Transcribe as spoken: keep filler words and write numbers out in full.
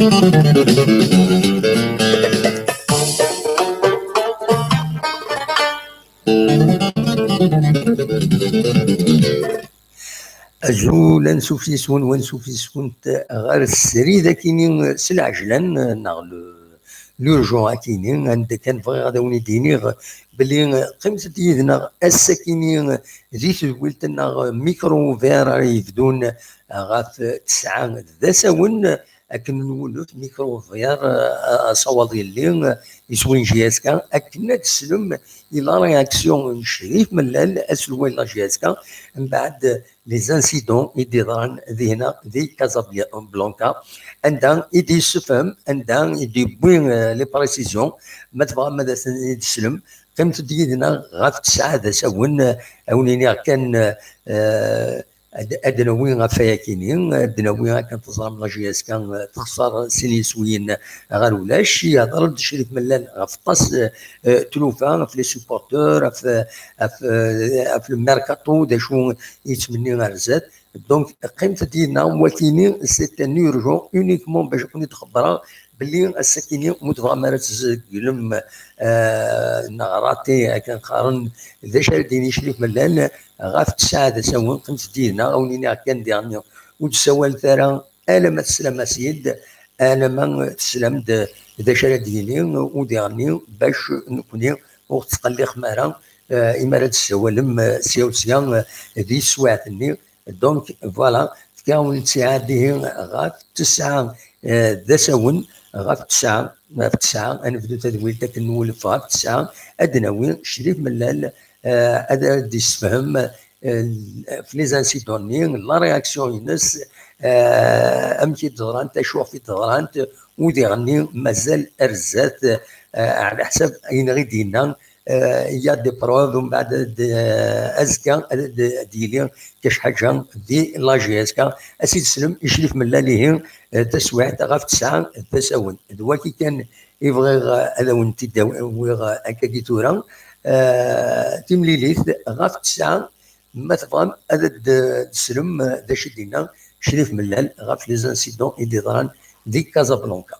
Azul, ansuf yes-wen, wansuf yes-went ɣer srid akini s lɛejlan, neɣ le, l'urgent akini, anda kan bɣiɣ ad awen-d-iniɣ belli qqimet-d yid-neɣ ass-akini di tedwilt-nneɣ Micro Vert ara yebdun ɣef tesɛa d asawen, akken nwulef Micro Vert, eh, asawaḍ yelli, eh, iswi n J S K, akken ad teslem i la réaction n Crif Mellal, aselway n la J S K, mbeɛd les incidents i d-yeḍran dihna di Casablanca, anda i d-yessefhem, anda i d-yewwi, eh, les précisions, ma tebɣam ad asen-id-teslem, qqimet-d yid-neɣ ɣef tesɛa d asawen, eh, a wen-iniɣ kan, eh, ad, ad d-nawi ɣef wayakini, ad d-nawi akken teẓram la J S K, eh, texṣer sin yiswiyen ɣer ulac. Yehḍer-d Crif Mellal ɣef aṭas, eh, eh, tlufa, ɣef les supporteurs, ɣef, ɣef, eh, ɣef le mercato, d acu yettmenni ar zdat. Donc, qqimet-d yid-neɣ, wakini, c'est un urgent uniquement bac ad ken-id-xebbreɣ belli ass-akini ur tebɣam ara tzeglem, eh, neɣ raté, akken qqaren, d acu ara d-yini Crif Mellal ɣef tesɛa d asawen, qqimet-d yid-neɣ, a wen-iniɣ kan diɣen, ur d-ssawalet ara alamma teslam-as-id, alamma teslam-d d acu ara d-yini udiɣ-nni, bac nekkni ur ɣ-tettqellixem ara, eh, imi ara d-tessawalem, eh, sya u sya, eh, di teswiɛt-nni. Donc, voilà, fkiɣ-awen-tt-id ihi ɣef tesɛa, eh, d asawen, ɣef tesɛa, ɣef tesɛa, ad nebdu tadwilt akken nwulef ɣef tesɛa, ad d-nawi Crif Mellal, eh, ad, ad d-yessefhem, eh, ɣef les incidents-nni, la réaction-ines, eh, amek i d-ḍrant, acu ɣef i d-ḍrant, udiɣ-nni mazal ar zdat, eh, ɛla ḥsab ayen i d-yenna, eh, il y a des preuves, umbeɛd ad, eh, azekka ad, ad, ad d-yili kac ḥaǧa di la J S K. Ad s-id-teslem i Crif Mellal ihi, eh, taswiɛt ɣef tesɛa d asawen. D waki kan i bɣiɣ, eh, ad awen-t-id-awiɣ, eh, akkagi tura. Eh, timlilit ɣef tesɛa, ma tebɣam ad d-teslem, eh, d acu i d-yenna Crif Mellal ɣef les incidents i d-yeḍran di Casablanca.